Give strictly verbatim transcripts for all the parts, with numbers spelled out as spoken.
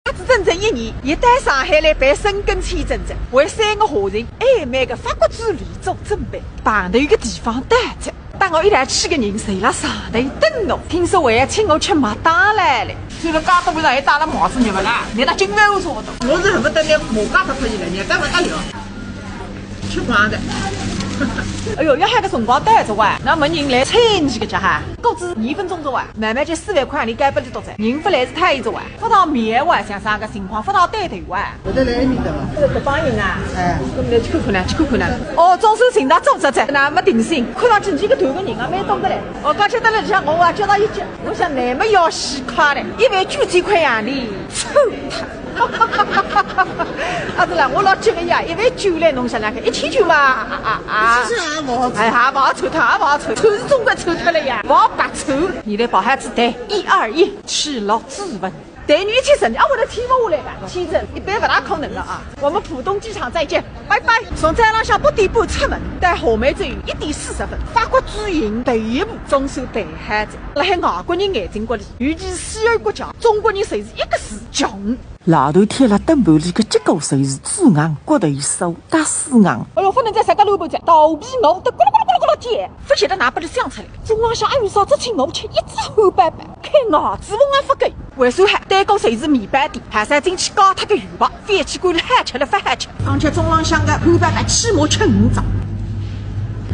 隔仔整整一年，又到上海来办申根签证哉，为三个号头，还蛮个法国之旅做准备。碰头一个地方到哉，搭我一道去个人，侪辣上头等我，听说还要请我吃麦当劳嘞。虽然介多个人还戴了帽子，热勿啦？热得跟牛差勿多。我是恨不得拿马甲脱脱伊了，热得勿得了。吃光的。哎哟，要喊个辰光到哉哇，那么人来催你个家哈，过仔二分钟哉哇，慢慢叫四万块钿该拨伊多哉，人勿来是太早哇。 勿到面哇，像啥个情况，勿到对头哇。我再来一面的吧。搿个搿帮人啊，哎。搿么来去看看呢，去看看呢。哦，总算寻到组织哉，那么定心，看上去侬搿个团个人啊，蛮多个嘞。哦，刚才到了里向，我啊，叫到一急，我想那么要死快嘞，一万九千块洋钿，抽脱。啊，对了，我老急个呀，一万九嘞，侬想想看，一千九嘛，啊啊啊！是啊，我哎，还勿好抽脱，还勿好抽，抽是总归抽脱了呀，勿好白抽。侬来跑下子对，一二一，赤佬自刎。 对侬去申请，啊，我来听勿下来个，签证一般勿大可能了啊。我们浦东机场再见，拜拜。从早浪向八点半出门，到下面只有一点四十分，法国之行第一步总算办好哉。辣海外国人眼睛角里，尤其是西欧国家，中国人侪是一个字，穷。老头贴辣灯盘里个结果侪是猪眼、骨头酥、假死眼。哎哟，勿能再啥个乱跑哉，肚皮饿得咕噜咕噜咕噜咕噜叫，勿晓得哪能拨伊想出来。中浪向还有啥只请我吃一只汉堡包。 开牙齿缝也勿够，为啥还对过侪是面包店，还是进去搞脱个鱼吧，饭吃惯了，好吃了勿好吃。况且中浪向个汉堡包起码吃五只。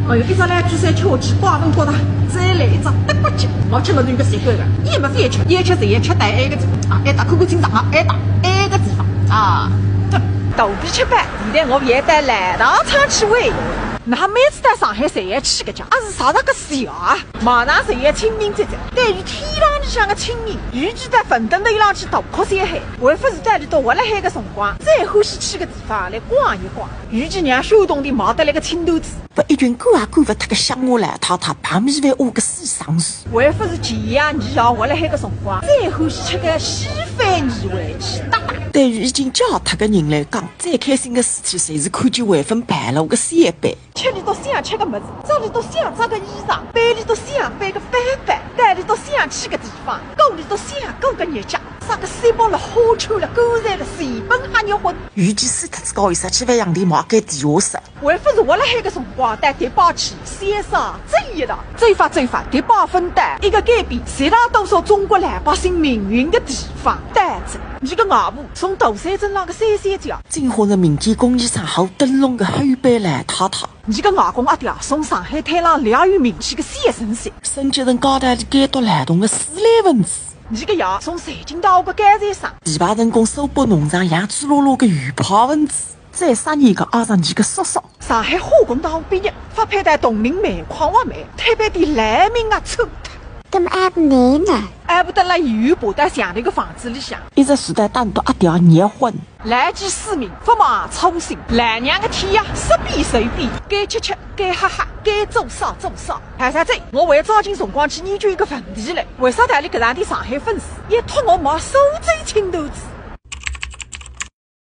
哎哟，一只来猪三吃下去，八分过头，再来一只德国鸡，我吃物事有个习惯个，一没饭吃，一吃侪要吃到埃个地方啊，埃搭看看清爽啊，埃搭埃个地方啊。哼，肚皮吃饱，现在我也到老场去喂。那每次到上海侪要去个家，啊是啥啥个事啊？ 马上就要清明节哉，对于天堂里向个亲人，尤其到坟头浪去大哭三喊，还勿是到伊笃活辣海个辰光，最欢喜去个地方来逛一逛，尤其让手动的买得来个青团子。拨一群管也管勿脱个乡下老太太白米饭饿个死生死。还勿是前夜伊也活辣海个辰光，最欢喜吃个稀饭米饭去搭搭。对于已经嫁脱个人来讲，最开心个事体，侪是看见还朆白了个小孩。 吃伊笃想吃个物事，着伊笃想着个衣裳，背伊笃想背个包包，到伊笃想去个地方，过伊笃想过个日脚，啥个三宝了、花圈了、棺材了，全部还要混。尤其是脱仔高一十七万洋钿买间地下室。还勿是活辣海个辰光，到迪拜去，先生这一趟，走法走法，迪拜朆到，一个改变绝大多数中国老百姓命运个地方，到仔。伊个外婆从大山镇浪个三小姐，进化成民间工艺厂好灯笼个后背老太太。 伊个外公阿爹从上海滩浪老有名气个小神仙，升级成街道里监督劳动个四类分子。伊个爷从财经大学个高材生，琵琶藤工苏北农场养猪猡猡个右派分子。再杀人个阿是伊个叔叔，上海化工大学毕业，发配到铜陵煤矿挖煤，推扳点烂命啊抽脱。那么阿婆呢？阿婆蹲辣医院爬到墙头个房子里向，一直住到打到阿爹热昏。 来去市民勿忘初心，老娘个天呀，说变就变，该吃吃，该喝喝，该做啥做啥。还啥子？我还抓紧辰光去研究一个问题嘞，为啥道理搿两天上海粉丝一托我买苏州青团子？